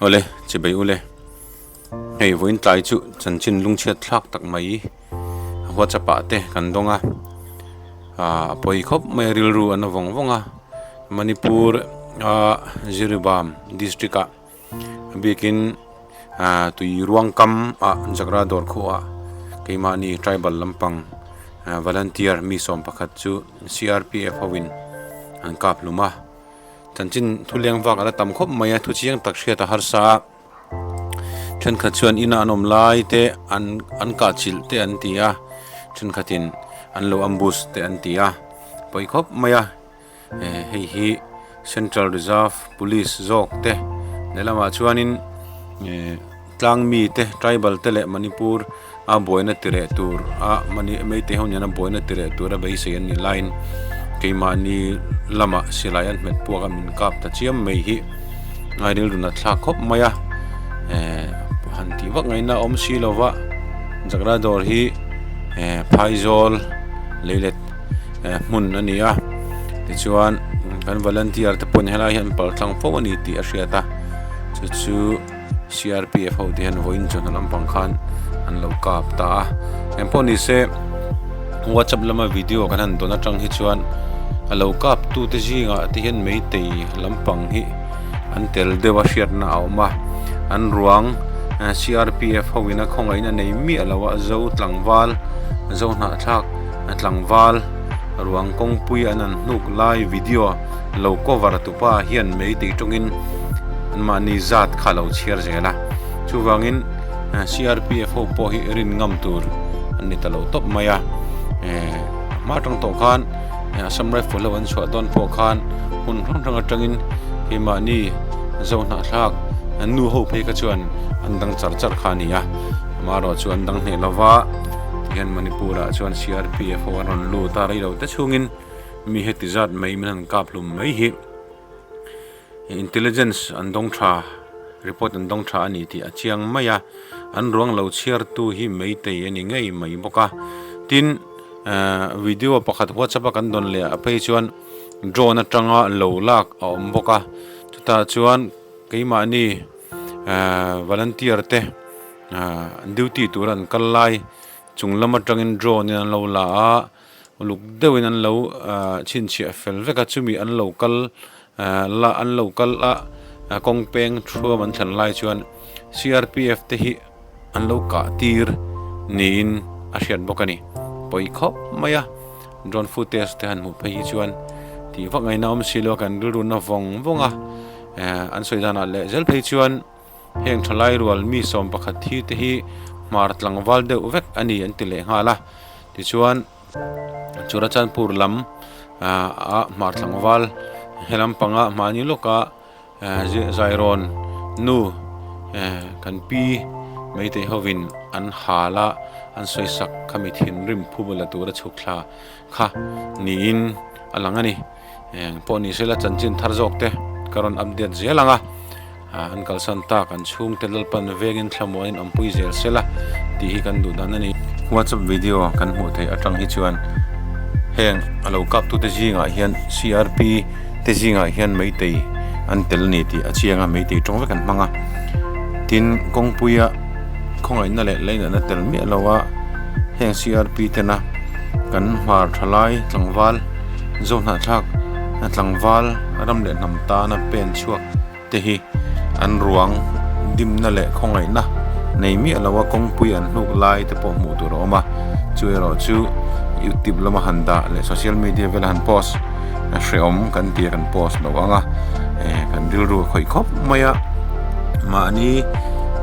Awle, chibei ule. Hei vawiin tlai chu chanchin lungchhiat thlak tak mai WhatsApp ah te kan dawng a, ah a pawi khawp mai a rilru an la vawng vawng a, Manipur a Jiribam district ah a biakin ah tui ruang kam ah Jagra dawr khuah keimahni tribal lampang volunteer mi sawm pakhat chu C_R_P_F ho in an kap hlum a. Chanchin thu leng vak a la tam khawp mai a, thu chiang tak hriat a harsa a, thenkhat chuan ina an awm lai te an an kah chilh te an ti a, thenkhatin an lo ambush te an ti a, pawi khawp mai a, hei hi Central Reserve Police zawk te lehlamah chuanin eh tlang mi te tribal te leh Manipur a buaina ti reh tur a mani meitei ho nena buaina ti reh tur a beisei an nih laiin keimahni lamah silai an hmet puak a min kap ta chiam mai hi ngai rilru nat thlak khawp mai a eh han tih vak ngaihna a awm si lo va Jagra dawr hi eh phaizawl leilet eh hmun a ni a tichuan kan volunteer te pawhin helai hi an pal tlang fo a ni tih a hriat a chu chu. CRPF ho te hian vawiin chawhnu lampang khan an lo kap ta a engpawh ni se whatsapp lama video kan han dawn atang hi chuan a lo kap tu te zingah te hian meitei lampang hi an tel deuh a hriatna a awm a an ruang CRPF ho ina khawngaihna nei miah lo a zo tlangval zo hnahthlak tlangval ruang kawngpui an an hnuk lai video lo cover tupa hian meitei tawngin. Anmahni zat kha lo chhiar zel a, chuvangin CRPF ho pawh hi rin ngam tur an ni ta lo tawp mai a, eh a hma atang tawh khan Assam Rifle ho an chhuah dawn pawh khan hmun hrang hrang atangin keimahni Zohnahthlak nu ho phei kha chuan an dang char char kha a ni a, amaherawh chu an dang hneh lova tihian Manipur ah chuan CRPF ho an rawn lut a reilo te chhungin mi heti zat mai min han kap hlum mai hi. Intelligence an dawng tha, report an dawng tha a ni tih a chiang mai a, an ruang lo chhiartu hi meitei a ni ngei mai bawk a. Tin, video pakhat WhatsApp a kan dawn leh ah phei chuan drone atanga lo lak a awm bawk a, chutah chuan keimahni volunteer te duty tura an kal lai chung lam atangin drone in an lo la a. Uluk deuhin an lo chhinchhiah fel vek a, chumi an lo kal la an lo kal a kawng peng thuam an thlen lai chuan CRPF te hi an lo kah tir niin a hriat bawk a ni. Pawi khawp mai a, drone footage te han hmuh phei hi chuan tih vak ngaihna awm si lo a, kan rilru na vawng vawng a, an sawi danah leh zel phei chuan heng thalai rual mi 11 thi te hi hmar tlangval deuh vek a ni an ti leh nghal a. Tichuan Churachandpur lam ah hmar tlangval helam panga hmani lawka Zairawn nu kan pi Meitei hovin an hal a an sawisak kha mi thinrim phu la tura chhuk thla kha niin a lang a ni. Eng pawh ni sela chanchin thar zawk te ka rawn update zel ang a, an kalsan tak an chhungte Lalpan vengin thlamuanin awmpui zel sela tih hi kan duh dan a ni. WhatsApp video kan hmuh theih atang hi chuan heng a lo kap tute zingah hian CRP te zingah hian meitei an tel a ni tih a chiang a, meitei tawng vek an hmang a, tin kawngpuia khawngaihna leh leinatna tel miah lo a heng CRP tena kan hmar thalai tlangval Zohnahthlak tlangval ram leh hnam tana pen chhuak te hi an ruang dimna leh khawngaihna nei miah lo a kawngpui an hnuk lai te pawh hmuh tur a awm a, chu erawh chu youtube lama han dah leh social media vela han post hrehawm kan ti a kan post lo ang a eh kan rilru a khawih khawp mai a mahni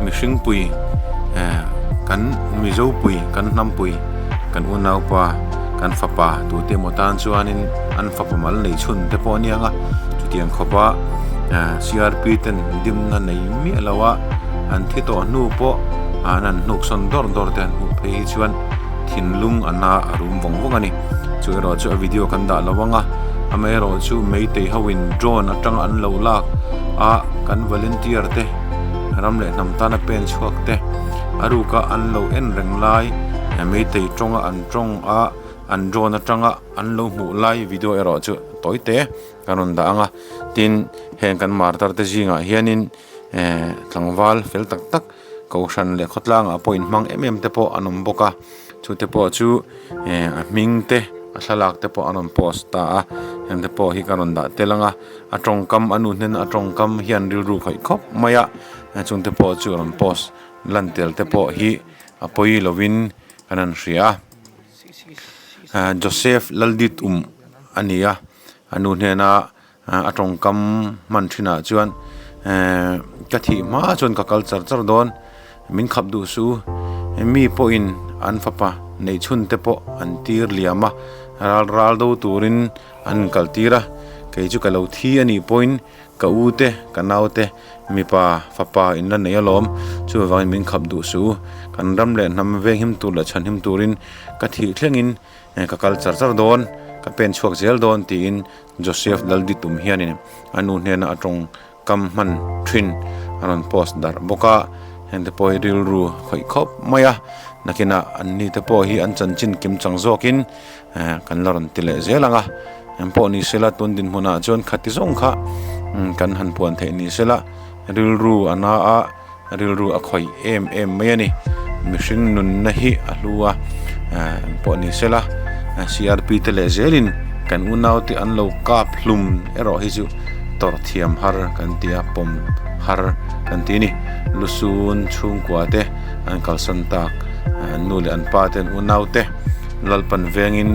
mihring pui eh kan mizo pui kan hnam pui kan unaupa. Kan fapa tute emaw tan chuanin an fapa mal nei chhun te pawh a niang a, chutiang khawpa CRP ten dimna nei miah lo a, an thi tawh hnu pawh an han hnuk sawn dawr dawr te han hmuh phei hi chuan thinlung a na a rum vawng vawng a ni. Chu erawh chu a video kan dah lo ang a, amaherawh chu meitei ho in drone atanga an lo lak a kan volunteer te ram leh hnam tana pen chhuak te a ruka an lo en reng lai meitei tawnga an Tawng a an drone atanga an lo hmuh lai video erawh chu tawi te kan rawn dah ang a, tin heng kan martar te zingah hianin Eh tlangval fel tak tak kohhran leh khawtlangah pawh inhmang em em te pawh an awm bawk a chute pawh chu eh a hming te a thlalak te pawh an rawn post ta a heng te pawh hi ka rawn dah tel ang a a tawngkam a nu hnena a tawngkam hian rilru khawih khawp mai a chungte pawh chu a rawn post lan tel te pawh hi a pawi lovin kan han hria a Joseph Lalditum a ni a a nu hnena. A tawngkam hman thinah chuan ehh ka thih hma chuan ka kal char char dawn min khap duh su mi pawhin an fapa neih chhun te pawh an tir liam a ral ral do turin an inkal tir a kei chu ka lo thi a nih pawhin ka u te ka nau te mipa fapa in la nei alawm chuvangin min khap duh su kan ram leh hnam veng him tur leh chhan him turin ka thih thlengin ka kal char char dawn ka pen chhuak zel dawn tiin. Joseph Lalditum hianin a nu hnena a tawngkam hman thin a rawn post darh bawk a, hengte pawh hi rilru khawih khawp mai a, nakinah an ni te pawh hi an chanchin kim chang zawkin kan la rawn ti leh zel ang a, eng pawh ni sela tun dinhmunah chuan khati zawng kha kan han puan theih ni sela rilru a na a, rilru a khawih em em mai a ni, mihring nunna hi a hlu a eng pawh ni sela crp te leh zelin kan unau te an lo kap hlum erawh hi chu tawrh thiam har kan ti a pawm har kan ti a ni lusun chhungkua te an kalsan tak an nu leh an pa te an unau te Lalpan vengin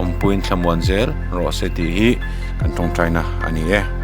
awmpuiin thlamuan zel rawh se tih hi kan tawngtaina a ni e.